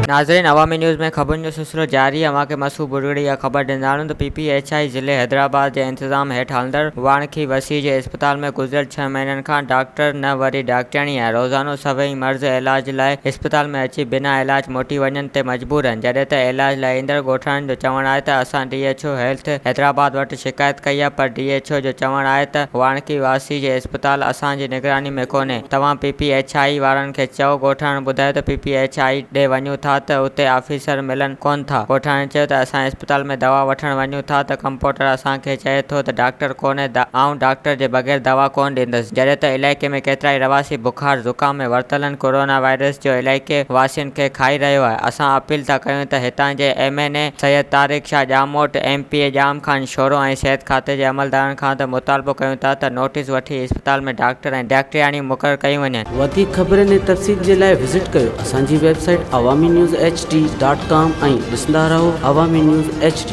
ناظرين عوامي نيوز ۾ خبرن جو سلسلو جاري اوهان کي مسعود ٻرڙي اها خبر ڏيندا هلون ته پي پي ايڇ I ضلعي حيدرآباد جي انتظام هيٺ هلندڙ واڻکي وسي جي اسپتال ۾ گذريل ڇهه مهينن کان ڊاڪٽر نه وري ڊاڪٽرياڻي آهي روزانو سوين مرض علاج لاء اسپتال ۾ اچي بنا علاج موٽي وڃن تي مجبور آهن جڏهن ته علاج لاء ايندڙ ڳوٺاڻن جو چوڻ آهي ته اسان D H O health Hyderabad وٽ شڪايت ڪئي آهي پر ڊي ايڇ او جو چوڻ آهي ته واڻکي واسي جي اسپتال اسان جي نگراني ۾ ڪونهي توهان پي پي ايڇ I وارن کي چئو ڳوٺاڻن ٻڌايو ته پي پي ايڇ I ڏي وڃون ٿا ته اتي آفيسر ملن ڪونه ٿا. ڳوٺاڻن چيو ته اسان اسپتال ۾ دوا وٺڻ وڃون ٿا ته ڪمپوٽر اسان کي چئي ٿو ته ڊاڪٽر ڪونهي آئون ڊاڪٽر جي بغير دوا ڪونه ڏيندس. جڏهن ته علائقي ۾ ڪيترائي رهواسي بخار زڪام ۾ ورتل آهن ڪورونا وائرس جو علائقي واسين کي کائي رهيو آهي اسان اپيل ٿا ڪيون ته هتان جي M N A Syed Tariq Shah Jamot, M P A Jam Khan Shoro ۽ صحت کاتي جي عملدارن کان ته مطالبو ڪيون ٿا ته نوٽيس وٺي اسپتال ۾ ڊاڪٽر ۽ ڊاڪٽرياڻيون مقرر ڪيون وڃن. وڌيڪ خبرن ۽ تفصيل جي لاء وزٽ ڪيو اسان جي website Awami news H D dot com ۽ ڏسندا رهو عوامي نيوز ايڇ ڊي.